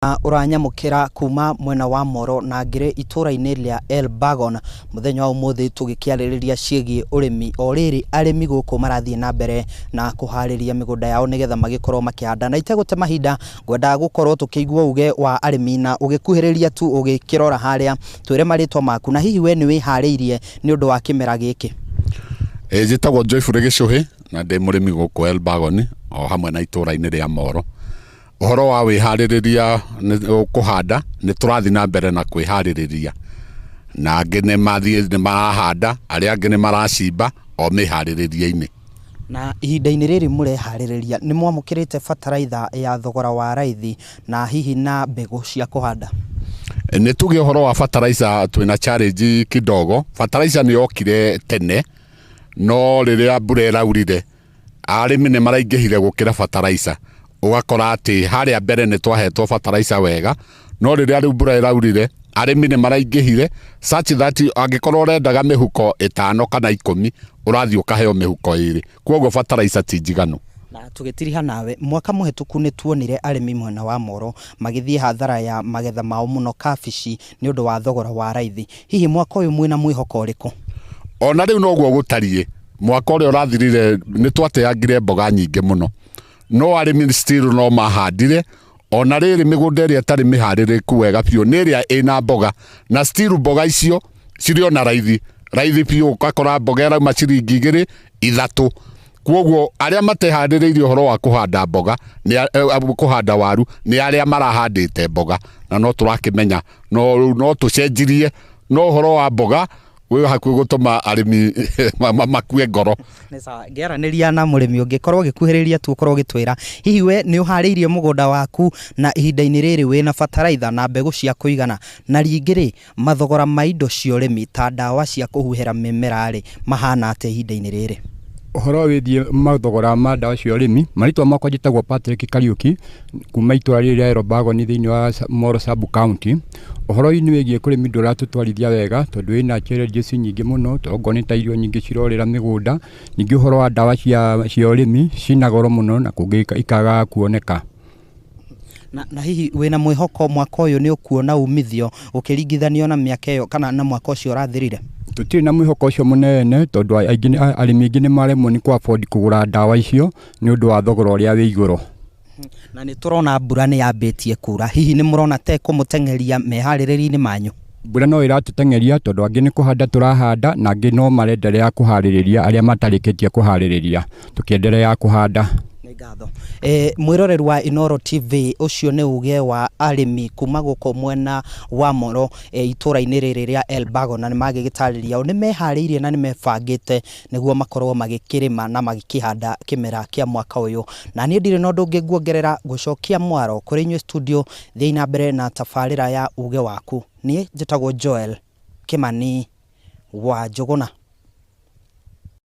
Ũranyamũkĩra kuma mwena wa Moro na ngĩrĩ itũra-inĩ rĩa Elburgon mũthenya wa ũmũthĩ tũgĩkĩarĩrĩria ciĩgiĩ ũrĩmi. O rĩrĩ arĩmi gũkũ marathiĩ na mbere na kũharĩria mĩgũnda yao nĩgetha magĩkorwo makĩhanda. Na itegũte mahinda ngwendaga gũkorwo tũkĩigua uge wa arĩmi na ũgĩkuhĩrĩria tu ũgĩkĩrora harĩa twĩre marĩtwa maku na hihi we nĩ wĩharĩirie nĩ ũndũ wa kĩmera gĩkĩ. Ĩ njĩtagwo Joyfrey Gĩcũhĩ na ndĩ mũrĩmi gũkũ Elburgon o hamwe na itũra-inĩ rĩa Moro. Ũhoro wa wĩharĩrĩria kũhanda nĩ tũrathiĩ na mbere na kwĩharĩrĩria na angĩ nĩ mathiĩ nĩ marahanda arĩa angĩ nĩ maracimba o mĩharĩrĩria-inĩ. Na ihinda-inĩ rĩrĩ mũreharĩrĩria nĩ mwamũkĩrĩte bataraitha ya thogora wa raithi na hihi na mbegũ cia kũhanda? Nĩ tuge ũhoro wa bataraitha twĩna challenge kidogo. Bataraitha nĩ yokire tene no rĩrĩa mbura ĩraurire Arĩmi nĩ maraingĩhire gũkĩra bataraica, ũgakora atĩ harĩa mbere nĩ twahetwo bataraica wega, no rĩrĩa rĩu mbura ĩraurire, arĩmi nĩ maraingĩhire such that angĩkorwo ũrendaga mĩhuko ĩtano kana ikũmi, ũrathiĩ ũkaheo mĩhuko ĩrĩ, kwoguo bataraica ti njiganu. Na tũgĩtiriha nawe, mwaka mũhĩtũku nĩ tuonire arĩmi mwena wa Moro magĩthiĩ hathara ya magetha mao mũno kabici nĩ ũndũ wa thogora wa raithi. Hihi mwaka ũyũ mwĩna mwĩhoko ũrĩkũ? Ona rĩu noguo gũtariĩ, mwaka ũrĩa ũrathirire nĩ twateangire mboga nyingĩ mũno no arĩmi still no mahandire ona rĩrĩ mĩgũnda ĩrĩa ĩtarĩ mĩharĩrĩku wega biũ nĩ ĩrĩa ĩna mboga na still mboga icio cirĩ ona raithi raithi biũ ũgakora mboga ĩrauma ciringi igĩrĩ ithatũ kwoguo arĩa mateharĩrĩirie ũhoro wa kũhanda mboga nĩ kũhanda waru nĩ arĩa marahandĩte mboga na no tũrakĩmenya no rĩu no tũcenjirie no ũhoro wa mboga wĩ hakuhĩ gũtũma arĩmi makue ngoro. Nĩ sawa, ngĩaranĩria na mũrĩmi ũngĩ, korwo ũgĩkuhĩrĩria tu ũkorwo ũgĩtwĩra hihi we nĩ ũharĩirie mũgũnda waku na ihinda-inĩ rĩrĩ wĩna bataraitha na mbegũ cia kũigana? Na rĩngĩ rĩ, mathogora ma indo cia ũrĩmi ta ndawa cia kũhuhĩra mĩmera rĩ, mahana atĩa ihinda-inĩ rĩrĩ? Ũhoro wĩgiĩ mathogora ma ndawa cia ũrĩmi, marĩtwa makwa njĩtagwo Patrick Kariũki, kuma itũra rĩrĩ rĩa Elburgon thĩinĩ wa Molo sub county. Ũhoro-inĩ wĩgiĩ ũrĩmi ndũratũtwarithia wega tondũ wĩna challenges nyingĩ mũno, okorwo nĩ ta irio nyingĩ cirorĩra mĩgũnda, ningĩ ũhoro wa ndawa cia ũrĩmi ciĩna goro mũno na kũngĩ ikaga kuoneka. Na hihi wĩna mwĩhoko mwaka ũyũ nĩ ũkuona umithio ũkĩringithanio na mĩaka ĩyo kana na mwaka ũcio ũrathirire? Tũtirĩ na mwĩhoko ũcio mũnene tondũ aingĩ arĩmi aingĩ nĩ maremwo nĩ kũ afford kũgũra ndawa icio nĩ ũndũ wa thogora ũrĩa wĩ igũrũ. Na nĩ tũrona mbura nĩ yambĩtie kura, hihi nĩ mũrona ta ĩkũmũteng'eria meharĩrĩria-inĩ manyu? Mbura no ĩratũteng'eria tondũ angĩ nĩ kũhanda tũrahanda na angĩ no marenderea kũharĩrĩria arĩa matarĩkĩtie kũharĩrĩria, tũkĩenderea kũhanda. Nĩ ngatho. E, mwĩroreri wa Inooro TV, ũcio nĩ uge wa arĩmi kuma gũkũ mwena wa Moro e, itũra-inĩ rĩrĩ rĩa Elburgon, na nĩ magĩgĩtarĩria o nĩ meharĩirie na nĩ mebangĩte nĩguo makorwo magĩkĩrĩma na magĩkĩhanda kĩmera kĩa mwaka ũyũ. Na niĩ ndirĩ na ũndũ ũngĩ nguongerera gũcokia mwaro kũrĩ inyuĩ studio, thiĩi na mbere na tabarĩra ya uge waku. Niĩ njĩtagwo Joel Kĩmani wa Njũgũna.